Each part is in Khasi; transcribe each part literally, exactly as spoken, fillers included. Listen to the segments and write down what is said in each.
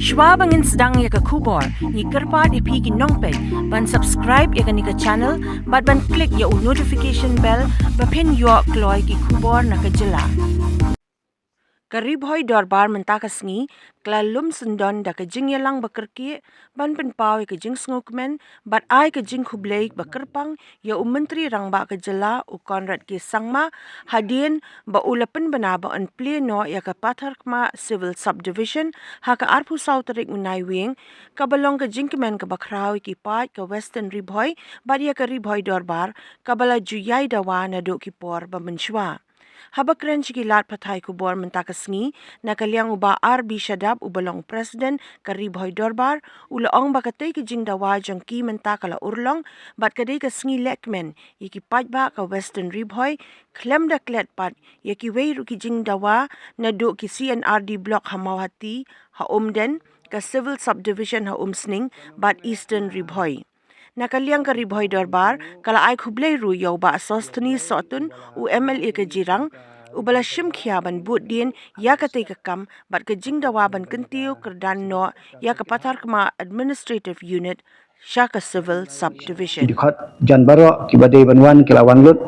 Shwa ba ngin sdang ïa ka khubor, ngi kyrpad ïa phi ki nongpeit ban subscribe ïa kane ka channel bad ban click ïa u notification bell ba phin ïoh kloi ki khubor na ka jylla. Ka Ri Bhoi Dorbar mynta ka sngi ka la lum syndon da ka jingïalang ba kyrkieh ban pynpaw ïa ka jingsngewkmen bad ai ka jingkhublei ba kyrpang ïa u Myntri Rangbah ka jylla u Conrad K Sangma hadien ba u la pynbna ba yn plie noh ïa ka Patharkhmah Civil Subdivision ha ka arphew saw tarik u Naiwieng, kaba long ka jingkmen kaba khraw ïa ki paid ka Western Ri Bhoi bad ïa ka Ri Bhoi Dorbar kaba la ju ïai dawa naduh ki por ba mynshuwa. Haba kren sha ki lad pathai khubor mynta ka sngi, na ka liang u Bah R B Shadap uba long President ka Ri Bhoi Dorbar, u la ong ba katei ka jingdawa jong ki mynta ka la urlong, bad ka dei ka sngi lehkmen ïa ki paidbah ka Western Ri Bhoi, khlem da klet pat ïa kiwei ruh ki jingdawa naduh ki C and R D Block ha Mawhati, ha Umden, ka Civil Subdivision ha Umsning bad Eastern Ri Bhoi. Na ka liang ka Ri Bhoi Dorbar ka la ai khublei ruh ïa u Bah Sosthenes Sohtun, u M L A ka Jirang, uba la shim khia ban bud dien ïa katei ka kam bad ka jingdawa ban kyntiew kyrdan noh ïa ka Patharkhmah Administrative Unit sha ka Civil Subdivision. Dkhot jan baroh kiba dei ban wan ki la wan lut.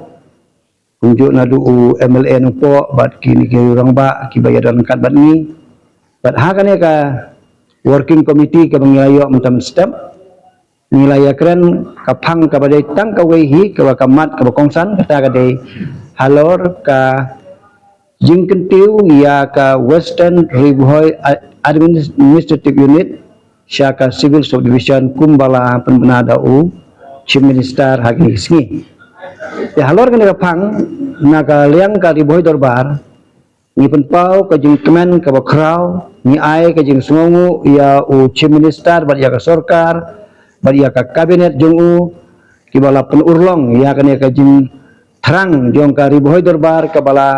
Kumjuh naduh u M L A Nongpoh bad kine ki rangbah kiba ïadon ryngkat bad ngi. Bad ha kane ka working committee kaba ngi la ïoh mynta mynstep, ngi la ïakren ka phang kaba dei tang kawei hi, kaba ka mat kaba kongsan, kata ka dei halor ka jingkyntiew ïa ka Western Ri Bhoi A-, Administrative Unit sha ka Civil Subdivision kumba la pynbna da u Chief Minister ha kine ki sngi. Te halor kane ka phang, na ka liang ka Ri Bhoi Dorbar, ngi pynpaw ka jingkmen kaba khraw, ngi ai ka jingsngewnguh ïa u Chief Minister bad ïa ka sorkar bad ïa ka cabinet jong u, kiba la pynurlong ïa kane ka jingthrang jong ka Ri Bhoi Dorbar kaba la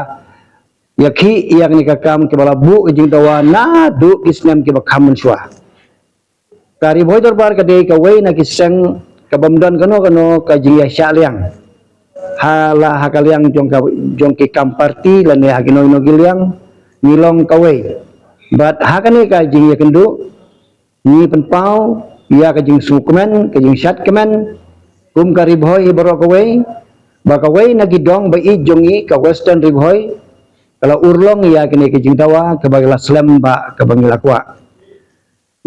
ïakhih ïa kane ka kam, kiba la buh ka jingdawa naduh ki snem kiba kham mynshuwa. Ka Ri Bhoi Dorbar ka dei kawei na ki seng kabym don kano kano ka jingïashah liang. Ha la ha ka liang jong ka, jong ki kam party lane ha kino kino ki liang, ngi long kawei. Bad ha kane ka jingïakynduh, ngi pynpaw ïa ka jingsngewkmen, ka jingshad kmen kum ka Ri Bhoi hi baroh kawei, ba kawei na ki dong ba ïeit jong ngi ka Western Ri Bhoi ka la urlong ïa kane ka jingdawa kaba la slem bad kaba ngi la kwah.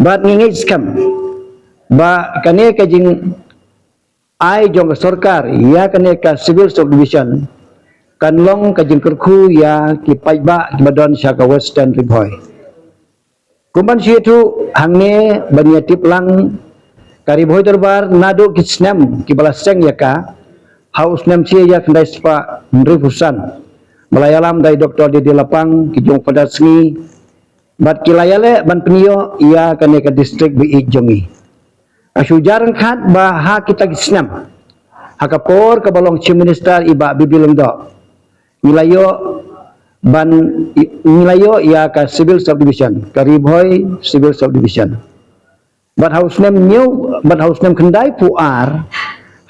Bad ngi ngeit skhem ba kane ka jingai jong ka sorkar ïa kane ka Civil Subdivision kan long ka jingkyrkhu ïa ki paidbah kiba don sha ka Western Ri Bhoi. Kum ban shu ïathuh hangne ban ïatip lang, ka Ri Bhoi Dorbar naduh ki snem kiba la seng ïa ka, ha u snem shi hajar khyndai spah hynriewphew san, ba la ïalam da i Doktor D D Lapang, ki jong Father Sngi, bad ki la ïaleh ban pynïoh ïa kane ka district ba ïeit jong ngi. Ka shu jar ryngkat ba ha kita ki snem, ha ka por kaba long Chief Minister i Bah B B Lyngdoh, ngi la ïoh ban, ngi la ïoh ïa ka Civil Subdivision, ka Ri Bhoi Civil Subdivision. Bad ha u snem hynñiew, bad ha u snem khyndaiphew ar,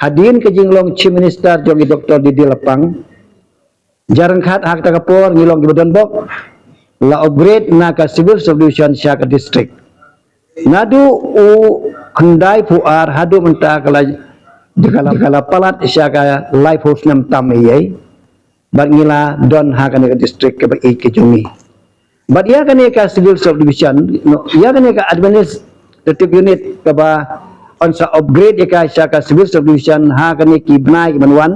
hadien ka jinglong Chief Minister jong i Doktor D D Lapang, jar ryngkat ha kata ka por ngi long kiba don bok, la upgrade na ka Civil Subdivision sha ka district. Naduh u khyndaiphew ar haduh mynta ka la, ka la, ka la palat sha ka laiphew snem tam ïa, bad ngi la don ha kane ka district kaba ïeit ka jong ngi. Bad ïa kane ka Civil Subdivision, no, ïa kane ka Administrative Unit kaba yn sa upgrade ïa ka sha ka Civil Subdivision ha kine ki bnai ki ban wan,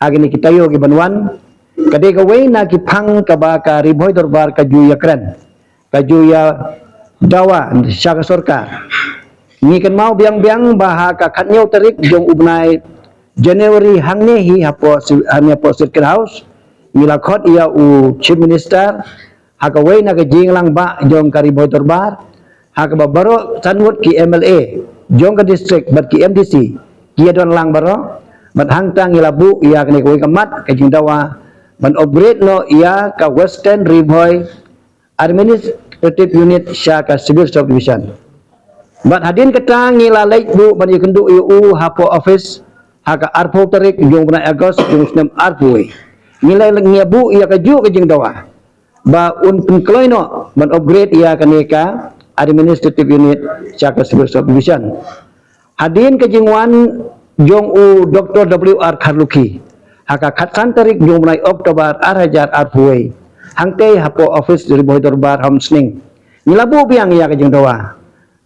ha kine ki taïew ki ban wan, ka dei kawei na ki phang kaba ka Ri Bhoi Dorbar ka ju ïakren, ka ju ïadawa sha ka sorkar. Ngi kynmaw biang biang ba ha ka khathynñiew tarik jong u bnai January hangne hi hapoh si-, hangne hapoh Circuit House, ngi la khot ïa u Chief Minister ha kawei na ka jingïalang bha jong ka Ri Bhoi Dorbar, ha kaba baroh san ngut ki M L A jong ka district bad ki M D C ki ïadon lang baroh, bad hangta ngi la buh ïa kane kawei ka mat ka jingdawa ban upgrade noh ïa ka Western Ri Bhoi Administrative Unit sha ka Civil Subdivision. Bad hadien kata ngi la leit buh ban ïakynduh ïa u hapoh office ha ka arphew tarik jong u bnai August jong u snem arphew wei. Ngi la, ngi la buh ïa kajuh ka jingdawa ba un pynkloi noh ban upgrade ïa kane ka Administrative Unit sha ka Civil Subdivision. Hadien ka jingwan jong u Doctor W R Kharlukhi ha ka khatsan tarik jong u bnai October ar hajar arphew wei, hangtei hapoh office Ri Bhoi Dorbar ha Umsning, ngi la buh biang ïa ka jingdawa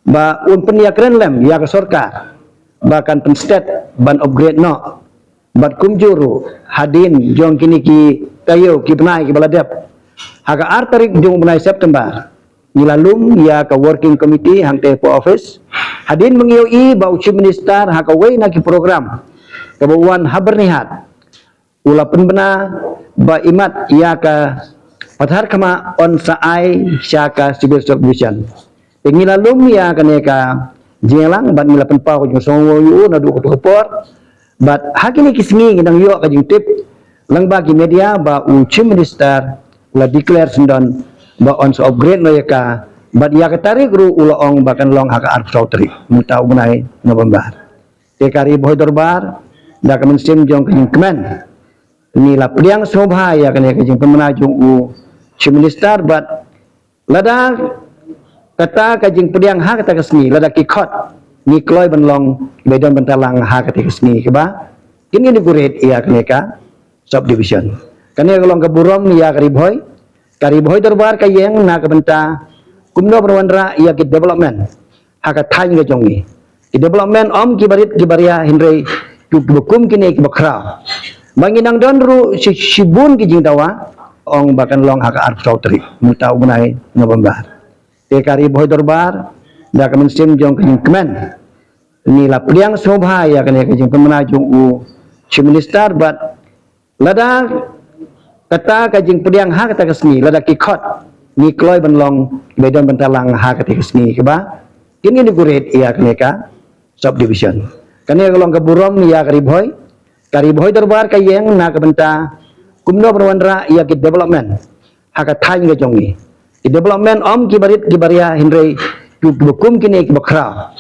ba un pynïakren lem ïa ka sorkar ba kan pynstet ban upgrade noh. Bad kumjuh ruh, hadien jong kine ki taïew ki bnai kiba la dep, ha ka ar tarik jong u bnai September, ngi la lum ïa ka working committee hangtei hapoh office. Hadien ba ngi ïohi ba u Chief Minister ha kawei na ki program kaba u wan ha Byrnihat, u la pynbna ba imat ïa ka pathar khmat un sa ai sha ka Civil Subdivision. Te ngi la lum ïa kane ka jingïalang bad ngi la pynpaw ka jingsngewnguh ïa u naduh kato ka por. Bad ha kine ki sngi ngi dang ïoh ka jingtip lyngba ki media ba u Chief Minister u la declare syndon ba un sa upgrade noh ïa ka, bad ïa ka tarik ruh u la ong ba kan long ha ka arphew saw tarik mynta u bnai November. Te ka Ri Bhoi Dorbar, da ka mynsiem jong ka jingkmen, ngi la pdiang sngewbha ïa kane ka jingpynbna jong u Chief Minister, bad lada kata ka jingpdiang ha kata ka sngi, lada ki khot, ngi kloi ban long kiba don bynta lang ha kata ka sngi kaba kin inaugurate ïa kane ka subdivision. Kane ka long ka burom ïa ka Ri Bhoi, ka Ri Bhoi Dorbar ka ïeng na ka bynta kumno ban wanrah ïa ki development ha ka thaiñ ka jong ngi. Ki development ym kiba rit kiba ria, hynrei ki, kiba kum kine kiba khraw. Ba ngi nang don ruh shi, shibun ki jingdawa, ong ba kan long ha ka arphew saw tarik mynta u bnai November. Te ka Ri Bhoi Dorbar, da ka mynsiem jong ka jingkmen, ngi la pdiang sngewbha ïa kane ka jingpynbna jong u Chief Minister, bad lada kata ka jingpdiang ha kata ka sngi, lada ki khot, ngi kloi ban long kiba don bynta lang ha kata ka sngi kaba kin inaugurate ïa kane ka subdivision. Kane ka long ka burom ïa ka Ri Bhoi, ka Ri Bhoi Dorbar ka ïeng na ka bynta kumno ban wanrah ïa ki development ha ka thaiñ ka jong ngi. Ki development ym kiba rit kiba ria, hynrei ki, kiba kum kine kiba khraw.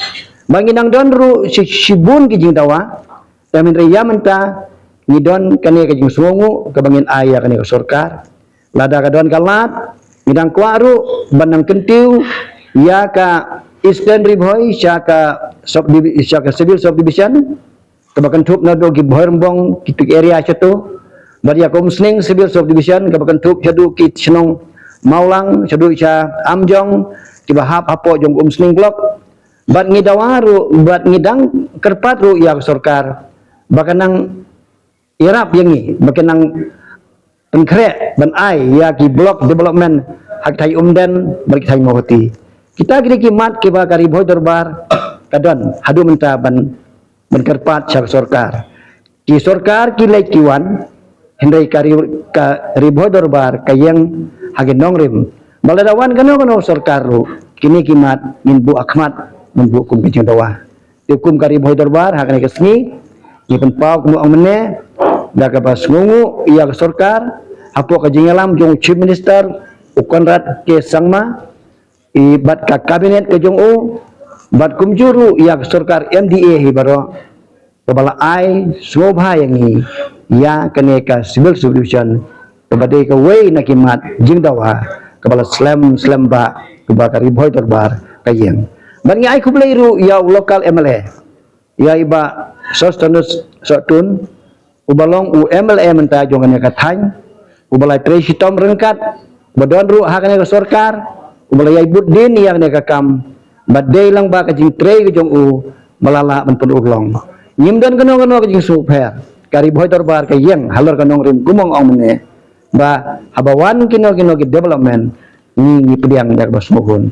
Ba ngi nang don ruh shi, shibun ki jingdawa, te hynrei ïa mynta ngi don kane ka jingsngewnguh kaba ngin ai ïa kane ka sorkar. Lada ka don ka lad, ngi dang kwah ruh ban nang kyntiew ïa ka Eastern Ri Bhoi sha ka subdivi-, sha ka Civil Subdivision, kaba kynthup naduh ki Bhoirymbong, kitu ki area shato, bad ïa ka Umsning Civil Subdivision, kaba kynthup shaduh ki shnong Mawlang, shaduh sha Amjong, kiba hap hapoh jong Umsning Block. Bad ngi dawa ruh, bad ngi dang kyrpad ruh ïa ka sorkar ba kan nang ïarap ïa ngi, ba kan nang pynkhreh ban ai ïa ki block development ha ki thaiñ Umden bad ki thaiñ Mawhati. Kita ki dei ki mat kiba ka Ri Bhoi Dorbar ka don haduh mynta ban, ban kyrpad sha ka sorkar. Ki sorkar ki leit ki wan, hynrei ka Ri, ka Ri Bhoi Dorbar ka ïeng ha ki nongrim. Ba lada wan kano kano sorkar ruh, kine ki mat ngin buh ha khmat, ngin buh kum ki jingdawa. Te kum ka Ri Bhoi Dorbar ha kane ka sngi, ngi pynpaw kumno ong mynne, da kaba sngewnguh ïa ka sorkar hapoh ka jingïalam jong u Chief Minister u Conrad K Sangma, i bad ka cabinet ka jong u, bad kumjuh ruh ïa ka sorkar M D A hi baroh, kaba la ai sngewbha ïa ngi ïa kane ka Civil Subdivision, kaba dei kawei na ki mat jingdawa kaba la slem slem ba, kaba ka Ri Bhoi Dorbar ka ïeng. Bad ngi ai khublei ruh ïa u local M L A, ïa i Bah Sosthenes Sohtun, uba long u M L A mynta jong kane ka thaiñ, uba la trei shitom ryngkat, uba don ruh ha kane ka sorkar, uba la ïai bud dien ïa kane ka kam, bad dei lang ba ka jingtrei ka jong u ba la lah ban pynurlong. Ngim don kano kano ka jingsngewpher, ka Ri Bhoi Dorbar ka ïeng halor ka nongrim kum ong ong mynne, ba haba wan kino kino ki development, ngi, ngi pdiang ïa kaba sngewhun.